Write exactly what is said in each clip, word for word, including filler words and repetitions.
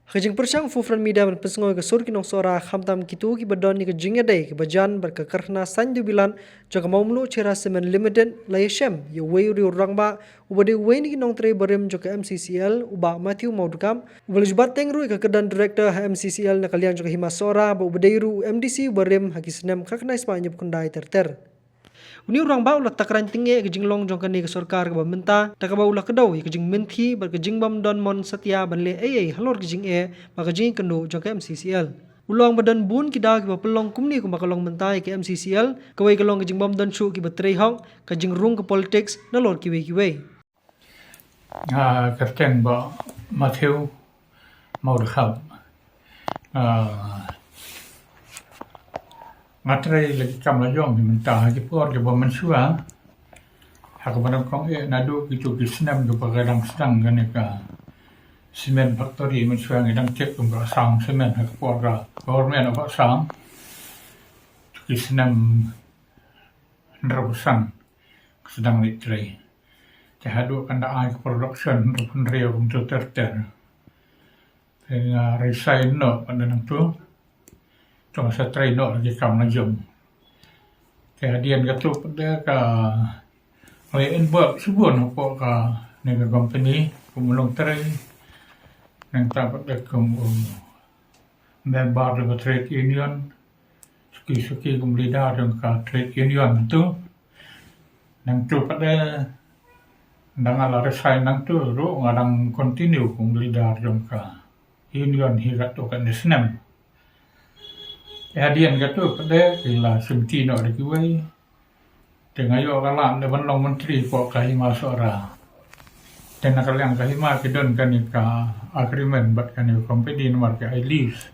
Ha ka jingpyrshang Forefront Media ban pynsngew ïa ka sur ki nong Sohra, khamtam kito kiba don ïa ka jingïadei kaba jan bad ka karkhana saiñ dewbilat jong ka Mawmluh Cherra Cement Limited, la ïashem ïa uwei u rangbah uba dei uwei na ki nongtrei barim jong ka M C C L, u Bah Matthew Mawdukap, uba la ju bat teng ruh ïa ka kyrdan director ha M C C L na ka liang jong ka Hima Sohra, bad uba dei ruh u M D C barim ha ki snem khatkhyndai spah hynñiewphew khyndai ter ter. Une u rangbah u la takran tyngeh ïa ka jinglong jong kane ka sorkar kaba mynta, da kaba u la kdew ïa ka jingmynthih bad ka jingbym don mon satia ban leh ei ei halor ka jingeh bad ka jingïakynduh jong ka M C C L. U la ong ba don bun ki daw kiba pynlong kumne kumba ka long mynta ïa ka M C C L, kawei ka long ka jingbym don shuh kiba trei hok, ka jingrung ka politics nalor kiwei kiwei. Ah, kyrteng Bah Matthew Mawdukap. Ah, nga trei la ki kam la jong mynta ha ki por kiba mynshuwa. Ha kaba nyngkong eh naduh kito ki snem kiba ka dang sdang kane ka cement factory mynshuwa ngi dang tip kum ka Assam Cement ha ka por ka government of Assam. Ki snem hynriewphew san ka sdang leit trei. Te haduh kan da ai ka production hynriewphew hynriew kumto ter ter. Te nga resign noh pat nangto. To nga sa trei noh la ki kam la jong. Te hadien kato pat de ka, nga involve shibun hapoh kane ka company kum u nongtrei. Nangta pat de kum u member jong ka trade union. Suki suki kum leader jong ka trade union tu. Nangto pat de, ynda nga la resign nangto ruh nga dang continue kum leader jong ka union hi katto katne snem. Te hadien kato pat de ki la shimti noh da kiwei. Te nga ïoh ka lad de ban long myntri hapoh ka Hima Sohra. Te na ka liang ka Hima ki don kane ka agreement bad kane ka company namar ki ai lease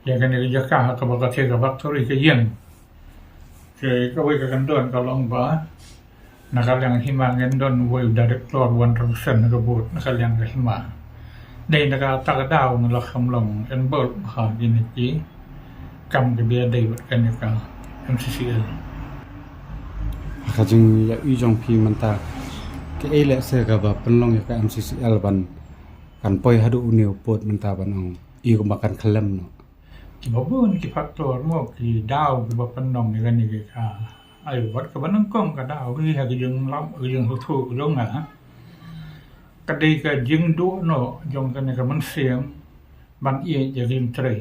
ïa kane ka jaka ha kaba ka thie ka factory ka ïeng. Te kawei ka kyndon ka long ba na ka liang Hima ngin don uwei u director, one percent na ka board na ka liang ka Hima. Dei na kata ka daw nga la kham long involve ha kine ki kam kiba ïadei bad kane ka M C C L. Ha ka jingïohi jong phi mynta, kaei lehse kaba pynlong ïa ka M C C L ban kan poi haduh une u pud mynta ban ong i kumba kan khlem noh? Kiba bun ki factor mo, ki daw kiba pynlong ïa kane ka, ai, wat kaba nyngkong ka daw hi ha ka jinglap, ka jinghutu jong nga. Ka dei ka jingduh noh jong kane ka mynsiem ban ïeit ïa ka jingtrei,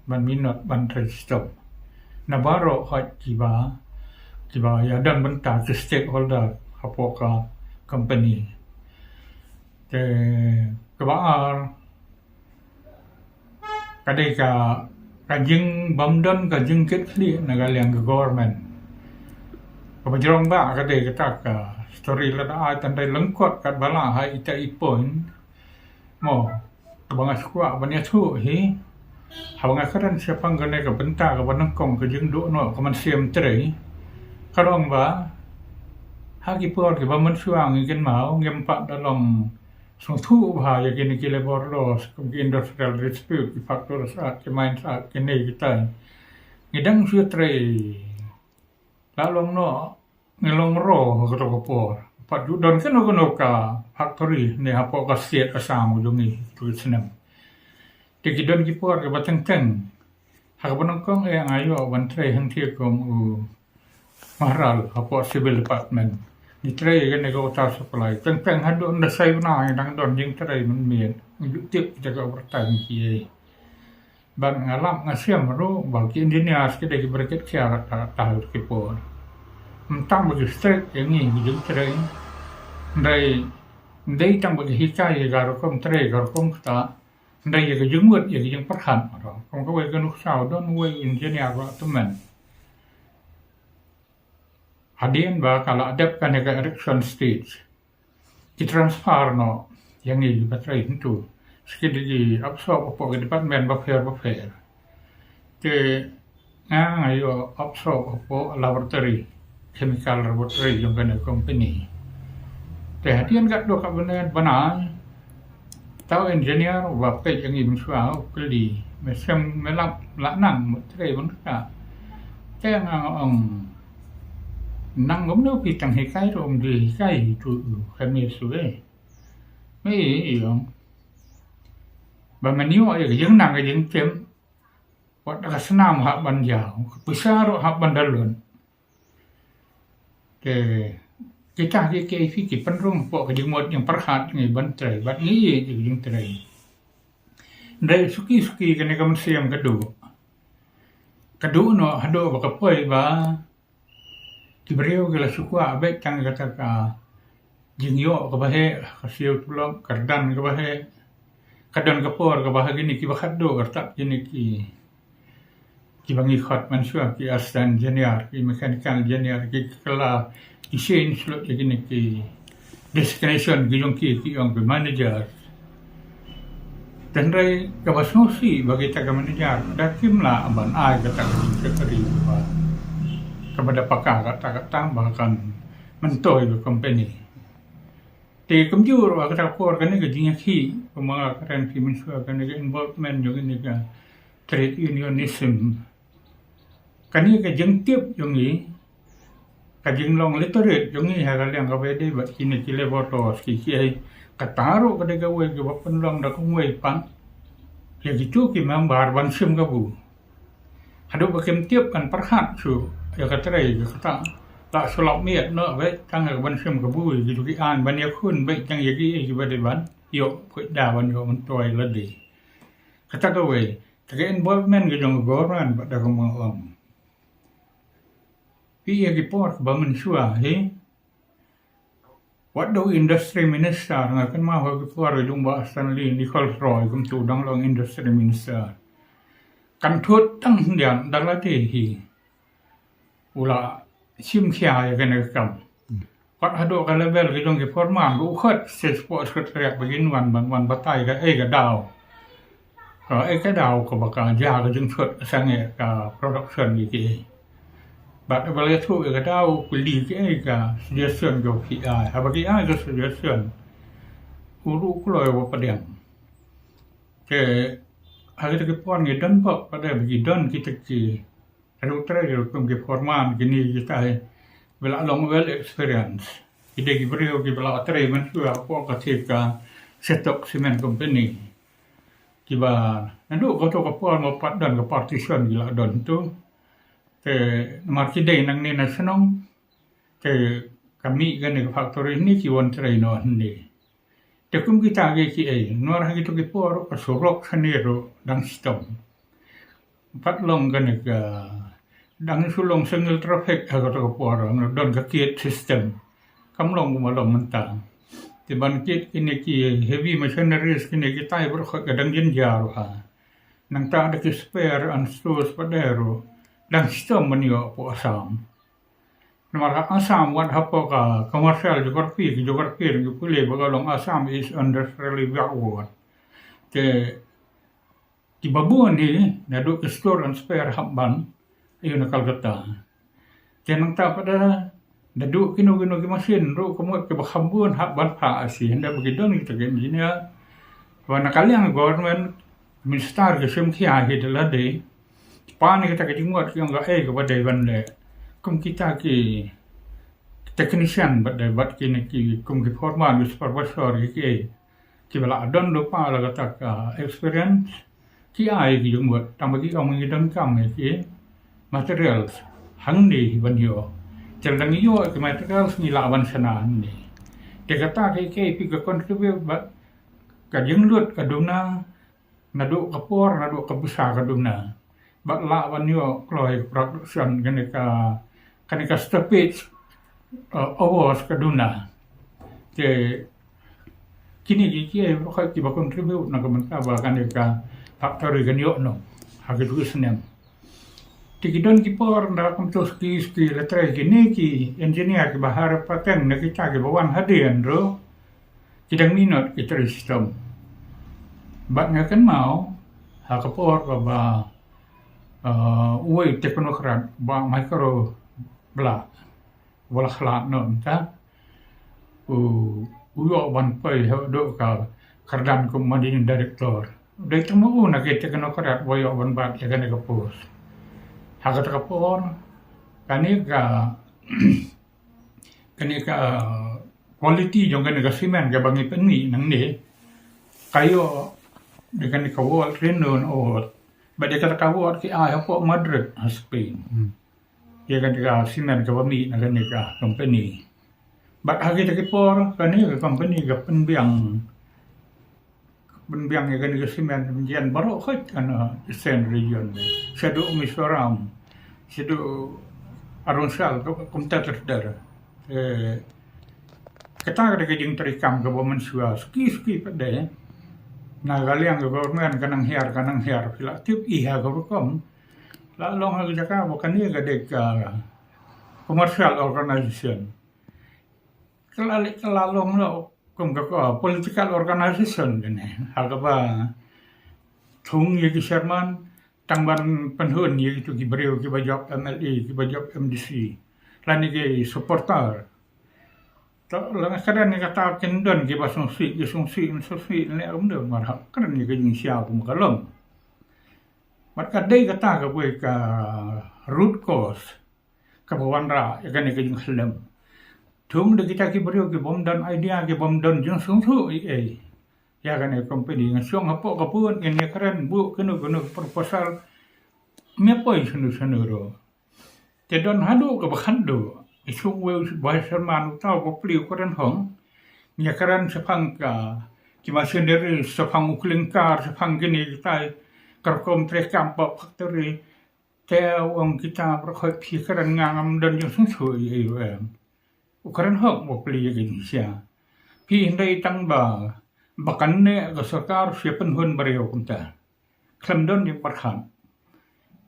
ban minot, ban trei shitom. Na baroh hoi kiba, kiba ïadon bynta ki stakeholder hapoh ka company. Te kaba ar, ka dei ka, ka jingbym don ka jingkitkhlieh na ka liang ka government. Kaba jrong ba ka dei kata ka story lada ai tang dei lyngkot katba lah ha ita i point. Mo, kaba nga sngewkwah ban ïathuh hi, haba nga kren shaphang kane ka bynta kaba nyngkong ka jingduh noh ka mynsiem trei. Ka long ba ha ki por kiba mynshuwa ngi kynmaw ngim pat da long sngewthuh bha ïa kine ki labour laws kum ki Industrial Dispute, ki Factors Act, ki Mines Act, kine kitai. Ngi dang shu trei la long noh, ngi long roi ha kato ka por. Pat ju don kano kano ka factory ne hapoh ka state Assam u jong ngi tu snem. Te ki don ki por kiba teng teng. Ha kaba nyngkong eh nga ïoh ban trei hangtei kum u mahral hapoh civil department. Ngi trei kane ka water supply. Teng teng haduh ynda shai bnai ngi dang don jingtrei mynmiet. Ngi ju tip kita ka overtime kiei. Bad nga lap nga shem ruh ba ki engineers ki dei kiba kit kiar ha kata ka por. Ym tang ba ki strict ïa ngi ki jingtrei. Ym dei, ym dei tang ba ki hikai ïa ka rukom trei ka rukom kata. Ym dei ïa ka jingmut ïa ka jingpyrkhat ruh. Kum kawei ka nuksa u don uwei u engineer ruh tymmen. Hadien ba ka la dep kane ka erection stage, ki transfer noh ïa ngi kiba trei hangtu sha ki dei ki ap shop hapoh ki department bapher bapher. Te nga, nga ïoh ap shop hapoh laboratory, chemical laboratory jong kane company. Te hadien katto katne bnai, uta u engineer uba peit ïa ngi mynshuwa u kylli, me shem me lap lah nang mut trei ban kata? Te nga ong, nang kumno phi tang hikai ruh ym dei hikai tu u khamis u eh. Me i ong, Ba men ïoh ïa ka jingnang ka jingtim, wat ka snam hap ban jaw, ka pisa ruh hap ban da lut. Te kita ki KKP ki pynrung hapoh ka jingmut jingpyrkhat ngi ban trei, bad ngi ïeit ïa ka jingtrei. Hynrei suki suki kane ka mynsiem ka duh. Ka duh noh haduh ba ka poi ba ki briew ki la shu kwah beit tang kata ka jingïoh kaba heh, ka siew tulop, ka kyrdan kaba heh. Ka don ka por kaba ha kine kiba khatduh ka rtap kine ki, kiba ngi khot mynshuwa ki assistant engineer, ki mechanical engineer, ki kylla, ki change lut ïa kine ki designation ki jong ki, ki ong ki manager. Hynrei kaba sngewsih ba kita ki manager da kim lah ban ai kata ka jingshakri ba kaba da paka kata kata ba kan myntoi ka company. Te kumjuh ruh ha kata ka por kane ka jingïakhih, kumba nga kren ki mynshuwa, kane ka involvement jong kane ka trade unionism. Kane ka jingtip jong ngi, ka jinglong literate jong ngi ha ka liang kaba ïadei bad kine ki labor laws ki kiei, kata ruh ka dei kawei kaba pynlong da kumwei pat ïa kitu ki member ban shim kabu. Haduh ba kim tip ban pyrkhat shuh ïa ka trei ka kata, la shu lap miet noh beit tang ïa ka ban shim kabu ïa kitu ki aiñ, ban ïakhun beit tang ïa kiei kiba dei ban ïoh, khuid da ban ïoh myntoi lade. Kata kawei. Te ka involvement ka jong ka government bad da ka mawang. Phi ïa ki por ba mynshuwa hi, wat da u industry minister, nga kynmaw ha ki por ka jong Bah Stanley Nichols Roy, kumtu dang long industry minister. Kan thut tang hyndiat da lade hi u la shim khia ïa kane ka kam. Pat haduh ka level ka jong ki foreman, ba u khot sha spokes secretariat ba kin wan ban wan batai kaei ka daw, kaei ka daw kaba ka jia ka jingshut sangeh ka production ïa kiei. Bad ba la ïathuh ïa ka daw, u kylli kaei ka suggestion ka phi ai. Haba ki ai ka suggestion, u ruh u kloi wa pdiang. Te ha kita ki por ngi don pat pat ba ki don kita ki Hynrei u trei ruh kum ki foreman kine kita hi ba la long well experience. Ki dei ki briew kiba la trei mynshuwa hapoh kata ka Setok Cement Company. Kiba naduh kato ka por ma pat don ka partition ki la don tu. Te namar ki dei nangne na shnong, te ka mih kane ka factory hangne ki wan trei noh hangne. Te kum kita ki kiei, namar ha kito ki por ka surok hangne ruh dang shitom. Pat long kane ka dang shu long single traffic ha kato ka por, don ka kit system. Kam long kumba long mynta. Te ban kit kine ki heavy machineries kine kita ba khot ka dang jynjar ruh ha. Nangta da ki spare and stores pat de ruh dang shitom ban ïoh hapoh Assam. Namar ha Assam wat hapoh ka commercial geography, ki geography ki pule ba ka long Assam is industrially backward. Te kiba bun hi naduh ki store and spare hap ban ïoh na Calcutta. Te nangta pat de naduh kino kino ki machine ruh ka mut kiba kham bun hap ban phah ha shi, hynda ba ki don kita ki engineer. Ba na ka liang government, minister ki shim khia hi da lade. Pan kita ki jingmut ki ong kaei kaba dei ban leh. Kum kita ki technician bad dei bad kine ki kum ki foreman, ki supervisor ki kiei. Kiba la don lypa la kata ka experience, ki ai ki jingmut tang ba ki ong ngi donkam ïa ki materials hangne ban ïoh. Te lada ngi ïoh ki materials ngi lah ban shna hangne. Te kata ka kiei phi ka contribute bad ka jinglut ka duna, naduh ka por, naduh ka pisa ka duna. Bad lah ban ïoh kloi production kane ka, kane ka stoppage, uh, hours ka duna. Te kine ki kiei ba khot kiba contribute na ka bynta ba kane ka factory kan ïoh noh ha kito ki snem. Te ki don ki por nda kumto suki suki la trei kine ki engineer kiba hire pateng na kita kiba wan hadien ruh ki dang minot ki trei shitom. Bad nga kynmaw ha ka por kaba, uh, uwei u technocrat Bah Microw Blah, ba la khlad noh mynta, u, u ïoh ban poi haduh ka kyrdan kum managing director. Dei tang ma u na ki technocrat ba ïoh ban bat ïa kane ka post. Ha kata ka por kane ka kane ka quality jong kane ka cement kaba ngi pynmih nangne ka ïoh Ïa kane ka world renowned award. Bad ïa kata ka award ki ai hapoh Madrid ha Spain. Ïa kane ka cement kaba mih na kane ka company. Bad ha kita ki por kane ka company ka pynbiang, pynbiang ïa kane ka cement mynta baroh khoit ha Eastern Region. Shaduh Mizoram, shaduh Arunachal, kumta ter ter. Eh, kata ka dei ka jingtrei kam kaba mynshuwa suki suki pat de. Na ka liang ka government ka nang hiar, ka nang hiar, phi la tip i ha ka rukom. La long ha ka jaka ba kane ka dei ka commercial organization. Ka la leh, ka la long noh kum ka, ka political organization kane. Ha kaba thung ïa ki chairman tang ban pynhun ïa kitu ki briew kiba jop M L A, kiba jop M D C. Lane ki supporter. To, la nga kren ïa kata kin don kiba sngewsih, ki sngewsih, sngewsih ne um don marhap. Kren ïa ka jingshisha kum ka long. Bad ka dei kata kawei ka root cause kaba wanrah ïa kane ka jingkhlem. Thung da kita ki briew kibym don idea, kibym don jingsngewthuh ei ei. Ïa kane company nga shong hapoh ka bun, ngin ïa kren buh kano kano proposal. Me poi shano shano ruh. Te don haduh kaba khatduh. I sung wei u vice chairman uta u bapli u kren hong. Ïa kren shaphang ka ki machinery, shaphang u clinker, shaphang kine kitai ka rukom trei kam hapoh factory. Te u ong kita baroh khoit phi kren nga ngam don jingsngewthuh ei ei. U kren hok u bapli ïa ka jingshisha. Phi hynrei tang ba, ba kane ka sorkar shu pynhun briew kumta. Khlem don jingpyrkhat.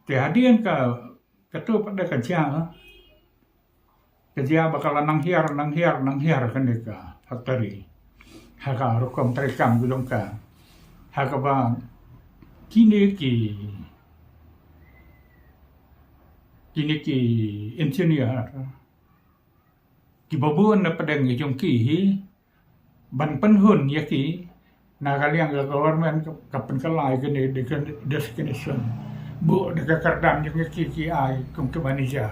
Te hadien ka, katu pat de ka jia, ka jia ba ka la nang hiar, nang hiar, nang hiar kane ka factory. Ha ka rukom trei kam ki jong ka. Ha kaba kine ki, kine ki engineer kiba bun na pdeng ki jong ki hi, ban pynhun ïa ki, na ka liang ka government ka, ka pynkylla ïa kine de-, designation. Buh da ka kyrdan jong ki, ki ai kum ki manager.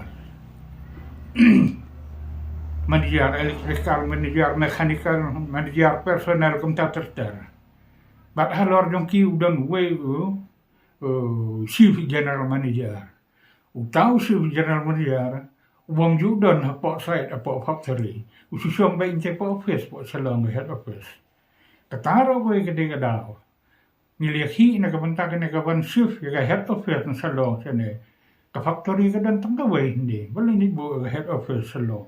Manager electrical, manager mechanical, manager personnel kumta ter ter. Bad halor jong ki u don uwei u, uh, chief general manager. Uta u chief general manager u bym ju don hapoh site, hapoh factory. U shu shong beit hapoh office, hapoh Shillong head office. Kata ruh kawei ka dei ka daw. Ngi la ïakhih na ka bynta kane ka ban shift ïa ka head office na Shillong shane. Ka factory ka don tang kawei hynrei. Balei ngi buh ka head office Shillong?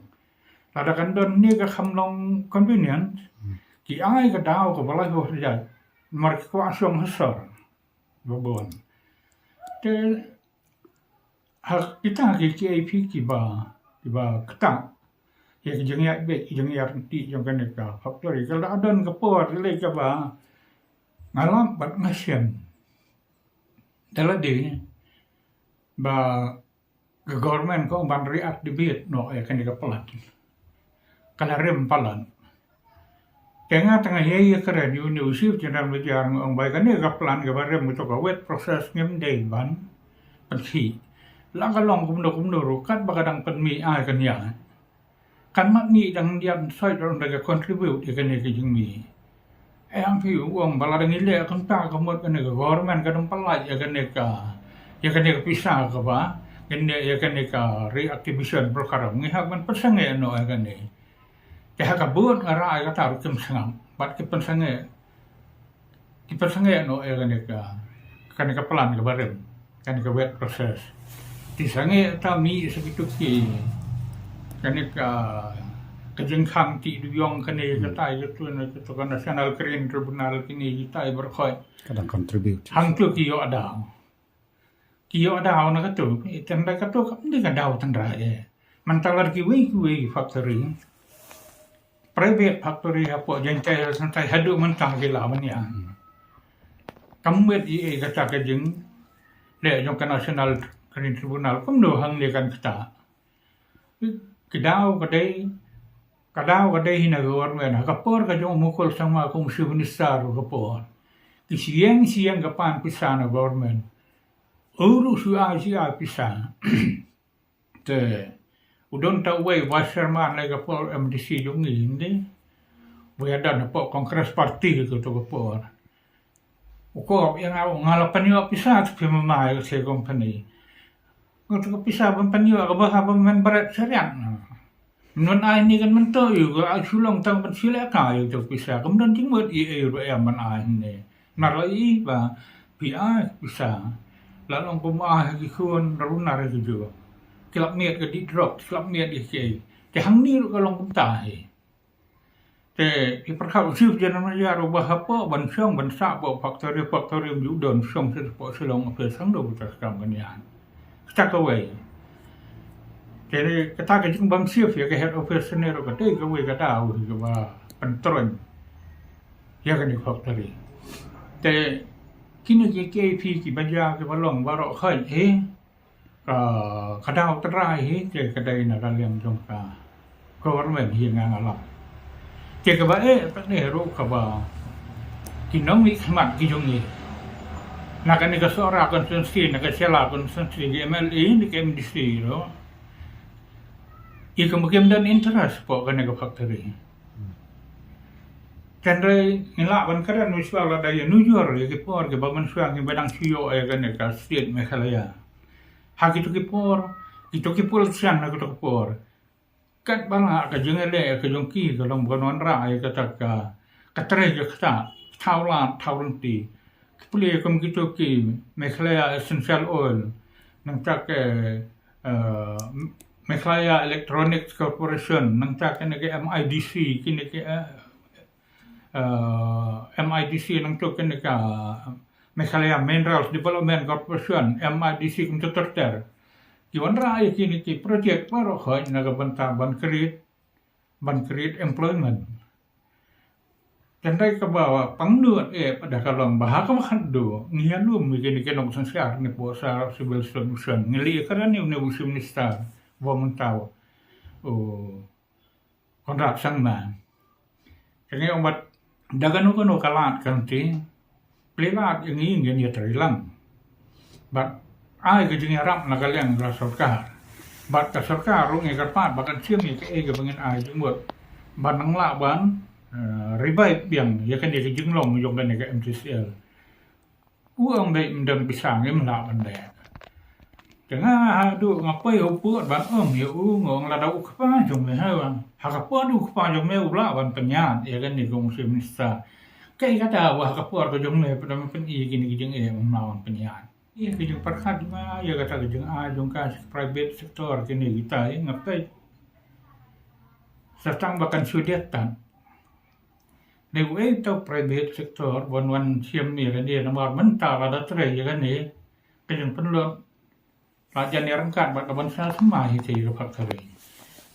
Lada kan don ne ka kham long convenient. Ki ai ka daw kaba lai bor jait. Namar ki kwah shong ha sor. Ba bun. Te ha kita ki K I P kiba, kiba ktah ïa ki jingïaid beit, ki jingïaid ryntih jong kane ka factory. Ka la don ka por lei kaba nga lap bad nga shem. Da lade ba ka government ka ong ban reactivate noh ïa kane ka plant. Ka la rem palat. Te nga tang ïa ïa kren ïa une u chief general manager nga ong ba ïa kane ka plant kaba rem, ito ka wet process ngim dei ban pynkhih. La ka long kumno kumno ruh katba ka dang pynmih ai kan ïa. Kan mat ngi dang dian soi dang da ka contribute ïa kane ka jingmih. Em phi u ong ba la dang i leh kumta ka mut kane ka government ka dang pynlait ïa kane ka, ïa kane ka pisa kaba ngin ïa kane ka reactivation program ngi hap ban pynsangeh noh ïa kane. Te ha ka bun nga rai kata ruh kim sngap bad ki pynsangeh. Ki pynsangeh noh ïa kane ka, kane ka plant kaba rem, kane ka wet process. Te sangeh ta mih sa kitu ki, kane ka, ka jingkhang ti duyong kane ka tai ka tu na kitu ka National Green Tribunal kine ki tai baroh khoit. Ka dang contribute. Hangtu ki ïoh daw. Ki ïoh daw na katu, eh, te hynrei katu kam dei ka daw tynrai eh. Mynta lada kiwei kiwei factory, private factory hapoh Jaiñtia Hills Central haduh mynta ki la ban ïa. Kam wet ei ei kata ka jingleh jong ka National Green Tribunal, kumno hangne kan ktah. Ka daw ka dei, ka daw ka dei hi na government. Ha ka por ka jong u Mukul Sangma kum u Chief Minister ka por, ki shu ïeng shu ïeng ka pan pisa na government. U ruh shu ai shu ai pisa. Te u don ta uwei Vice Chairman lei ka por M D C jong ngi, ym dei? Uwei u don hapoh Congress Party kato ka por. U kop ïa nga, nga la pynïoh pisa te phi ma mai ka se company. Nga te ka pisa ban pynïoh ka ba ha ban men bret serian. Mynta ai ni kan mynta ïa ka ai sulong tang ban sila ka ïa ka pisa. Kam don jingmut i ei ruh em ban ai ni. Nar la i ba phi ai pisa. La long kum ai ki khun runar ki ju. Ki lap miat ka di drop, ki lap miat ki ei. Te hang ni ruh ka long kumta hi. Te i pyrkhat u chief general manager u ba hapoh ban shong ban sah poh factory, factory um ju don shong sha poh Shillong office hang do u ta kam kan ïa. Kata kawei. Te kata ka jingbam chief ïa ka head office ne ruh kata kawei ka daw ka ba pyntroin ïa kane factory. Te kine ki K P ki ba ja ki ba long baroh khoit hi. Ka, ka daw trai hi, te ka dei na ka liang jong ka government hi nga nga lam. Te ka ba eh, pat ne ruh ka ba ki nongmihkhmat ki jong ngi. Na kane ka Sohra constituency, na ka Shella constituency, ki M L A, ni ki M D C ruh. Ki kam kim don interest poh kane ka factory. Tang dei ngi lah ban kren, ngi shuwa la dei nujor ïa ki por ki ba mynshuwa ngi ba dang shu ïoh ïa kane ka state Meghalaya. Ha kito ki por, kito ki politician ha kito ki por. Kat ba la ka jingïaleh ka jong ki ka long ba ka wanrah ïa kata ka, ka trei ka kata, thaw lad, thaw lynti. Ki plie kum kito ki Meghalaya Essential Oil, nangta ka, eh, Meghalaya Electronics Corporation, nangta kane ka M I D C, kine ka, eh, eh, M I D C nangta kane ka Meghalaya Minerals Development Corporation, M I D C kumta ter ter. Ki wanrah ïa kine ki project baroh khoit na ka bynta ban create, ban create employment. Tang dei ka ba pang nud eh pat da ka long ba ha ka ba khatduh ngi ïalum ïa kine ki nongsynshar ne poh Sohra Civil Solution, ngi leh ïa ka rani u ne u Chief Minister ba mynta u Conrad Sangma. Ka ngi ong bad da kano kano ka lad ka lynti, plie lad ïa ngi ngin ïatrei lang. Bad ai ka jingïarap na ka liang ka sorkar. Bad ka sorkar ruh ngi kyrpad ba kan shim ïa kaei kaba ngin ai jingmut. Bad nang lah ban, eh, revive biang ïa kane ka jinglong jong kane ka M C C L. U ong dei ym don pisa ngim lah ban leh. Te nga haduh nga poi hapoh ban ong ïa u, nga ong lada u kpa jong me ha, ha ka pud u kpa jong me u lah ban pynïaid ïa kane ka u Chief Minister. Kaei kata ba ha ka pud ka jong me pat da me pyni kine ki jingeh ym lah ban pynïaid. Ïa ki jingpyrkhat jong nga ïa kata ka jingai jong ka sha private sector kine kitai nga peit. Sa tang ba kan shu dei tad. Dei uei uta u private sector ban wan shim ïa kane namar mynta lada trei ïa kane ka jingpynlut la jan ïa ryngkat bad ka ban sa thymmai hi te ïa ka factory.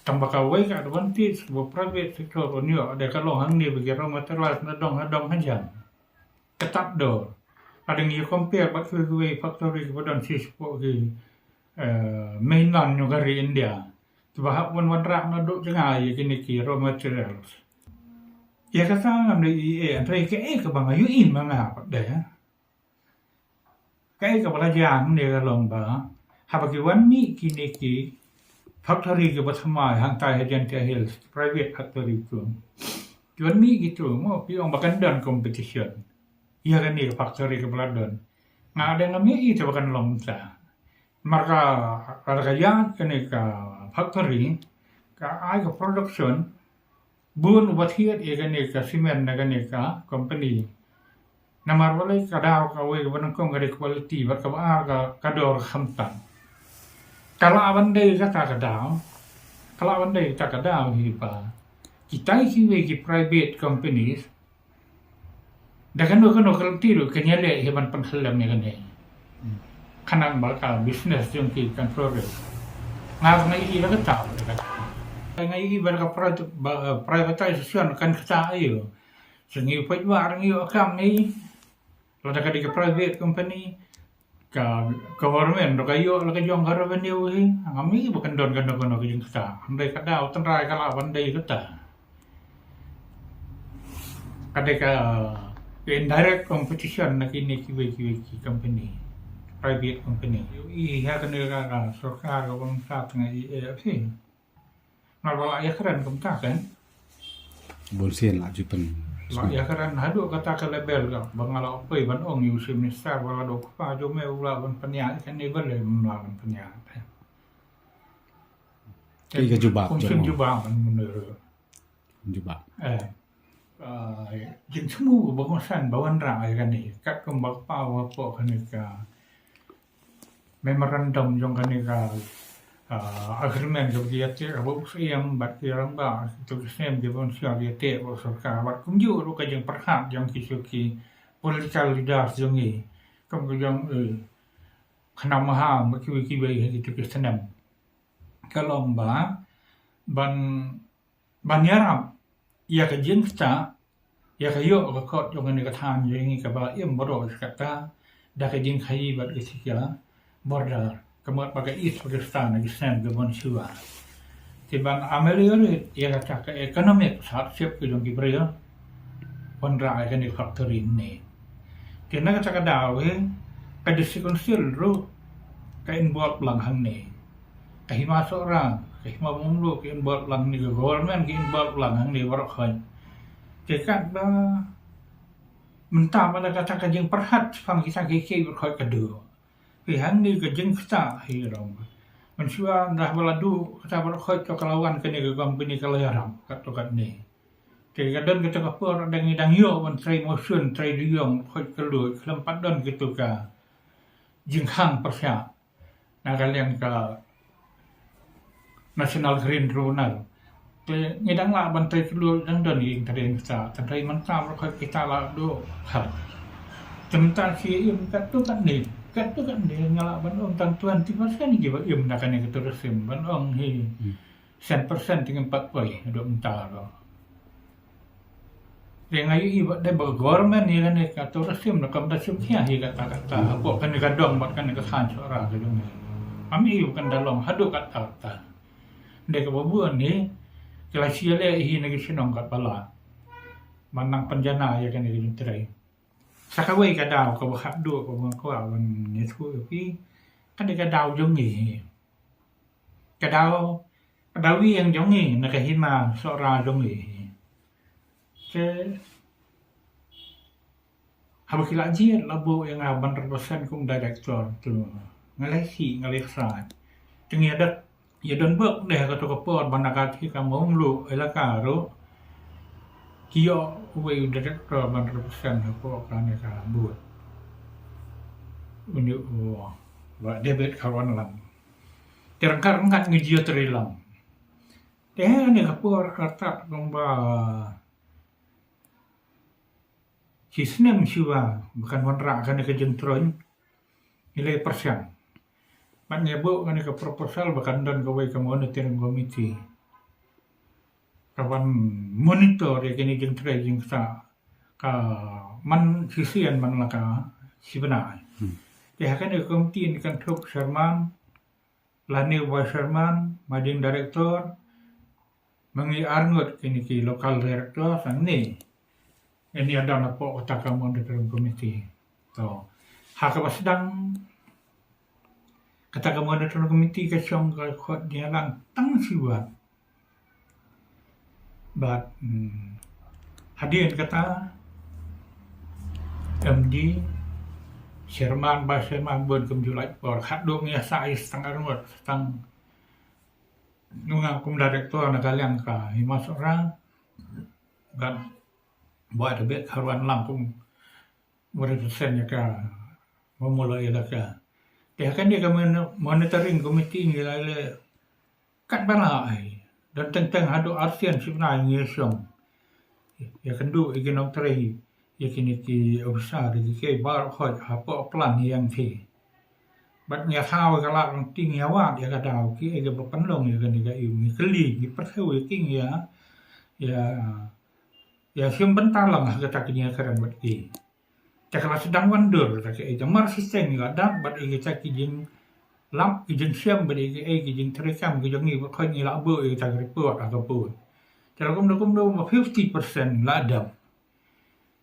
Tang ba kawei ka advantage ba private sector un ïoh dei ka long hangne ba ki raw materials na dong ha dong hajan. Ka tad dor. Lada ngi compare bad kiwei kiwei factory kiba don shisha poh ki, eh, mainland jong ka ri India. Kiba hap wan wanrah naduh jngai ïa kine ki raw materials. Ïa kata ngam dei i eh, hynrei kaei kaba nga ïohi ma nga pat de. Kaei kaba la jia hangne ka long ba haba ki wan mih kine ki factory kiba thymmai hangtai ha Jaintia Hills, private factory tu. Ki wan mih kitu mo, ki ong ba kan don competition ïa kane ka factory kaba la don. Nga dang ngam ïohi te ba kan long kumta. Namar ka, ka, ka ïaid kane ka factory ka ai ka production bun uba thied ïa kane ka cement na kane ka company. Namar balei ka daw kawei kaba nyngkong ka dei quality bad kaba ar ka, ka dor khamtam. Ka lah ban dei kata ka daw, ka lah ban dei kata ka daw hi ba kitai kiwei ki private companies da kano kano ka lynti ruh kin ïaleh hi ban pynkhyllem ïa kane. Khnang ba ka business jong ki kan progress. Nga nga ïohi ba kata, nga ïohi ba ka pri-, ba, eh, privatization kan kata aïu. Sa ngi peit ba ngi ïoh kam ngi lada ka dei ka private company, ka government ruh ka ïoh la ka jong ka revenue hi. Ngam ïohi ba kan don kano kano ka jingkata. Hynrei ka daw tynrai ka lah ban dei kata. Ka dei ka, ka indirect competition na kine kiwei kiwei ki company, private company. Ïohi ha kane ka, ka sorkar ka bym sat nga ïohi eh, phi. Nga ba la ïa kren kumta kan. Bun sien la ju pyn. Ba ïa kren haduh kata ka level ka ba nga la poi ban ong ïa u Chief Minister ba la dei u kpa jong me u la ban pynïaid, kane balei um la ban pynïaid. Kaei ka jubab, kum jong sien u? Jubab ban mynta. Jubab. Eh, ah, jingsngew ba kongsan ba wanrah ïa kane, katkum ba kpa ba hapoh kane ka memorandum jong kane ka, ah, agreement kaba ki ïateh bad u Syiem bad ki rangbah, kito ki snem kiba mynshuwa ki ïateh bad u sorkar, bad kumjuh ruh ka jingpyrkhat jong kito ki political leaders jong ngi, kum ka jong, eh, Khnam Maham bad kiwei kiwei ha kito ki snem. Ka long ba ban ban ïarap ïa ka jingktah, ïa ka ïoh ka kot jong kane ka thaiñ jong ngi kaba la im baroh shi katta da ka jingkhaïi bad ka jingkhaïi border, ka mut ba ka East Pakistan ha ki snem kiba mynshuwa. Te ban ameliorate ïa kata ka economic hardship ka jong ki briew, wanrah ïa kane ka factory ne. Te na kata ka daw hi, ka District Council ruh ka involve lang hangne. Ka Hima Sohra, ka Hima Bumlu ka involve lang hangne, ka government ka involve lang hangne baroh khoit. Te katba mynta ba la kata ka jingpyrkhat shaphang kita kiei kiei baroh khoit ka dei. Te hangne ka jingktah hi ruh. Mynshuwa ynda ba la dei kata baroh khoit, to ka la wan kane ka company ka la ïarap katto katne. Te ka don kata ka por ba ngi dang ïoh ban trei motion, trei duyung, khoit ka lut, khlem pat don kito ka jingkhang pyrshah na ka liang ka National Green Tribunal. Te ngi dang lah ban trei khlem dang don ïing trei mynta, te trei mynta baroh khoit kita la duh. Ha. Te mynta ki im katto katne, katto katne nga lah ban ong tang twenty percent kiba im na kane ka tourism ban ong hi. Hmm. Percent percent te ngim pat poi haduh mynta ruh. Te nga ïohi ba dei ba government ïa kane ka tourism ruh kam da shim khia hi kata kata hapoh kane ka dong bad kane ka thaiñ Sohra ka jong ngi. Ngam ïohi ba kan da long haduh katta katta. Dei kaba bun hi ki la shim leh hi na ki shnong katba lah ban nang pynjanai ïa kane ka jingtrei. Sa kawei ka daw kaba khatduh kaba nga kwah ban ïathuh ïa phi, ka dei ka daw jong ngi hi. Ka daw, ka daw ïing jong ngi na ka Hima Sohra jong ngi hi. Te haba ki la jied la buh ïa nga ban represent kum director, to nga la ïa, nga la ïa ksai. Te ngi ïa dat, ïa don bok dei ha kato ka por ba na ka thik ka Mawlai Elaka ruh ki ïoh uwei u director ban represent hapoh kane ka booth. Une u Bah David Kharwanlang. Te ryngkat ryngkat ngi ju ïatrei lang. Te ha kane ka por ka rta kumba shi snem shuwa ba kan wanrah kane ka jingtroiñ, ngi la pyrshang. Bad ngi buh kane ka proposal ba kan don kawei ka monitoring committee ka ban monitor ïa kine ki jingtrei jingktah ka man shisien man la ka shi bnai. Hmm. Te ha kane ka committee ngi kynthup chairman, lane vice chairman, managing director, ma ngi arngut kine ki local director, hangne ngi ïa don hapoh kata ka monitoring committee. To ha kaba sdang kata ka monitoring committee ka shong ka khot ïa lang tang shi wat. Bad, hmm, hadien kata M D, chairman, vice chairman bun kum ju lait por, khatduh ngi ïa sah ïa tang arngut, tang ngi nga kum director na ka liang ka Hima Sohra, bad Bah David Kharwanlang kum represent ïa ka Mawlai Elaka. Te ha kane ka mon-, monitoring committee ngi la leh katba lah ai. Don teng teng haduh arsien shi bnai ngi ïa shong ïa kynduh ïa ki nongtrei, ïa kine ki officer, ïa ki kiei baroh khoit hapoh plan ïa ki. Bad ngi ïa thaw ïa ka lad ryntih, ngi ïa wad ïa ka daw, kiei kiba pynlong ïa kane ka im, ngi kylli, ngi pyrthew ïa ki, ngi ïa, ïa, ïa shim bynta lang ha kata ka jingïakren bad ki. Te ka la sdang wan dur kata kaei, te mar shisien ngi la dap bad ïa kita ki jinglap, ki jingshem bad ïa kiei ki jingtrei kam ki jong ngi, bad khoit ngi la buh ïa kita ki report ha ka booth. Te la kumno kumno ma fifty percent la dap.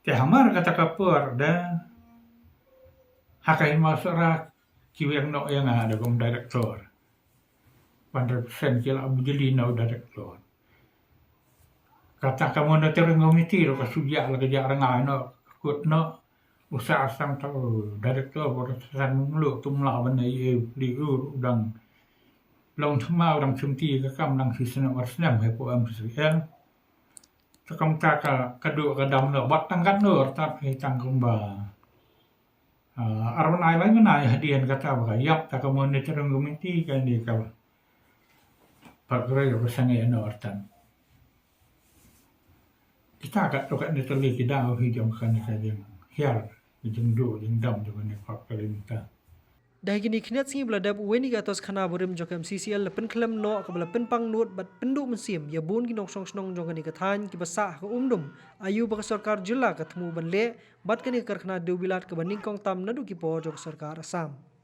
Te hamar kata ka por da ha ka Hima Sohra ki weng noh ïa nga da kum director. Ban represent ki la bujli na u director. Kata ka monitoring committee ruh ka shu ïa la ka ïa rngai noh, ka kut noh. U Sir Assam ta u director, u Sir Assam mulu tu mla ban ai ai pli u u dang long thma u dang chumti ka kam dang shi snem ar snem he pu M P C L. Ta kam ta ka ka du ka dam noh bat tang kat noh artat he tang kumba. Ah, ar ban ai lai ban ai hadien kata ba ka ïap ta ka monitoring committee ka ni ka. Pat groi ka sangeh noh artat. Kita ka to ka ni tali ki dau hi jong ka ni ka jing hiar, jing du, jing dam jong ka ni pap ka lim ta. Da kine khyndiat sngi ba la dep, uwei na ki atos khana barim jong ka M C C L la pynkhlem noh kaba la pynpang nud bad pynduh mynsiem ïa bun ki nongshong shnong jong kane ka thaiñ kiba sah ha ka umdum aïu ba ka sorkar jylla ka thmu ban leh bad kane ka karkhana dewbilat kaba nyngkong tam naduh ki por jong ka sorkar Assam.